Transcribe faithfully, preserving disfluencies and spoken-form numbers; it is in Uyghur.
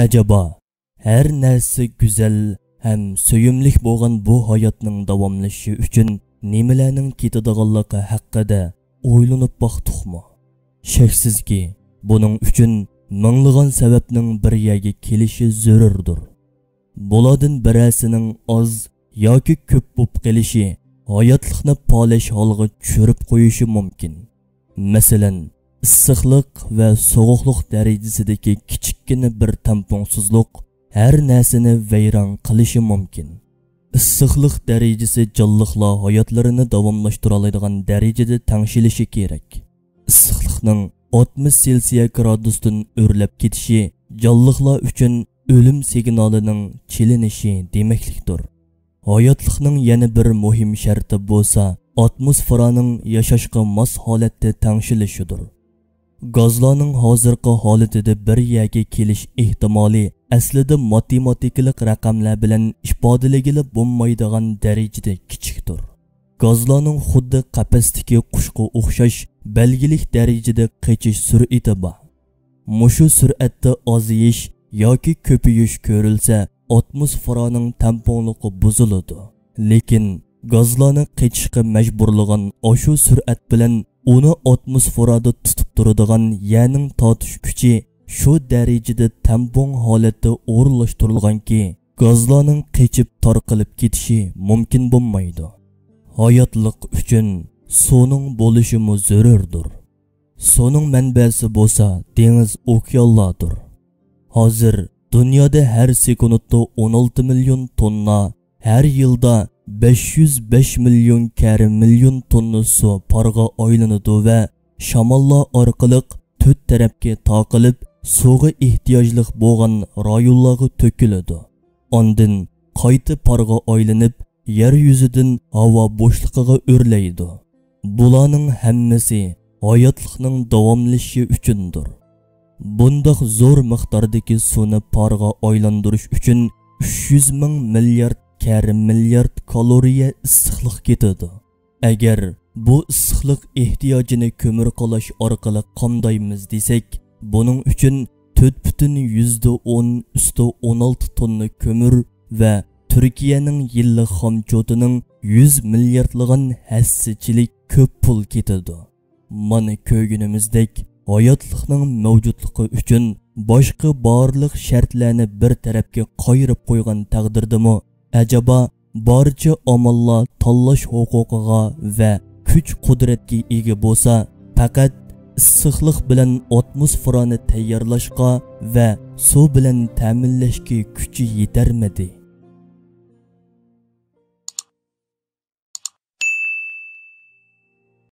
ئەجەبا، ھەر نەرسە گۈزەل ھەم سۆيۈملۈك بولغان بۇ ھاياتنىڭ داۋاملىشىشى ئۈچۈن نېمىلەرنىڭ كېتىدىغانلىقى ھەققىدە ئويلىنىپ باقتۇقمۇ؟ شەكسىزكى، بۇنىڭ ئۈچۈن مىڭلىغان سەۋەبنىڭ بىر يەرگە كېلىشى زۆرۈردۇر. بۇلاردىن بىرەرسىنىڭ ئاز ياكى كۆپ بولۇپ قېلىشى ھاياتلىقنى پالەچ ھالغا چۈشۈرۈپ قويۇشى مۇمكىن. مەسىلەن، ئىسسىقلىق ۋە سوغۇقلۇق دەرىجىسىدىكى كىچىككىنە بىر تەڭپۇڭسىزلىق ھەر نەرسىنى ۋەيران قىلىشى مۇمكىن. ئىسسىقلىق دەرىجىسى جانلىقلار ھاياتلىرىنى داۋاملاشتۇرالايدىغان دەرىجىدە تەڭشىلىشى كېرەك. ئىسسىقلىقنىڭ ئاتمىش سېلسىيە گرادۇستىن ئۆرلەپ كېتىشى جانلىقلار ئۈچۈن ئۆلۈم سىگنالىنىڭ چېلىنىشى دېمەكلىكتۇر. ھاياتلىقنىڭ يەنە بىر مۇھىم شەرتى بولسا، ئاتموسفېرانىڭ ياشاشقا ماس ھالەتتە تەڭشىلىشىدۇر. گازلارنىڭ ھازىرقى ھالىتىدە بىر يەرگە كېلىش ئېھتىمالى ئەسلىدە ماتېماتىكىلىق رەقەملەر بىلەن ئىپادىلىگىلى بولمايدىغان دەرىجىدە كىچىكتۇر. گازلارنىڭ خۇددى قەپەستىكى قۇشقا ئوخشاش بەلگىلىك دەرىجىدە قېچىش سۈرئىتى بار. مۇشۇ سۈرئەتتە ئازىيىش ياكى كۆپىيىش كۆرۈلسە، ئاتموسفېرانىڭ تەڭپۇڭلۇقى بۇزۇلىدۇ. لېكىن گازلارنى قېچىشقا مەجبۇرلىغان ئاشۇ سۈرئەت بىلەن ئۇنى ئاتموسفېرادا تۇتۇپ تۇرىدىغان يەرنىڭ تارتىش كۈچى شۇ دەرىجىدە تەڭپۇڭ ھالەتتە ئورۇنلاشتۇرۇلغانكى، گازلارنىڭ قېچىپ تارقىلىپ كېتىشى مۇمكىن بولمايدۇ. ھاياتلىق ئۈچۈن سۇنىڭ بولۇشىمۇ زۆرۈردۇر. سۇنىڭ مەنبەسى بولسا دېڭىز، ئوكيانلاردۇر. ھازىر دۇنيادا ھەر سېكۇنتتا ئون ئالتە مىليون توننا، ھەر يىلدا بەش يۈز بەش مىليون كەررە مىليون توننا سۇ پارغا ئايلىنىدۇ ۋە شاماللار ئارقىلىق تۆت تەرەپكە تارقىلىپ، سۇغا ئېھتىياجلىق بولغان رايونلارغا تۆكۈلىدۇ. ئاندىن قايتا پارغا ئايلىنىپ، يەر يۈزىدىن ھاۋا بوشلۇقىغا ئۆرلەيدۇ. بۇلارنىڭ ھەممىسى ھاياتلىقنىڭ داۋاملىشىشى ئۈچۈندۇر. بۇنداق زور مىقداردىكى سۇنى پارغا ئايلاندۇرۇش ئۈچۈن ئۈچ يۈز مىڭ مىليارد كەررە مىليارد كالورىيە ئىسسىقلىق كېتىدۇ. ئەگەر بۇ ئىسسىقلىق ئېھتىياجىنى كۆمۈر قالاش ئارقىلىق قامدايمىز دېسەك، بۇنىڭ ئۈچۈن تۆت پۈتۈن يۈزدە ئون ئۈستى ئون ئالتە توننا كۆمۈر ۋە تۈركىيەنىڭ يىللىق خامچوتىنىڭ يۈز مىلياردلىغان ھەسسىچىلىك كۆپ پۇل كېتىدۇ. مانا كۆرگىنىمىزدەك، ھاياتلىقنىڭ مەۋجۇتلۇقى ئۈچۈن باشقا بارلىق شەرتلەرنى بىر تەرەپكە قايرىپ قويغان تەقدىردىمۇ، ئەجەبا بارچە ئاماللار تاللاش ھوقۇقىغا ۋە كۈچ-قۇدرەتكە ئىگە بولسا، پەقەت ئىسسىقلىق بىلەن ئاتموسفېرانى تەييارلاشقا ۋە سۇ بىلەن تەمىنلەشكە كۈچى يېتەرمىدى؟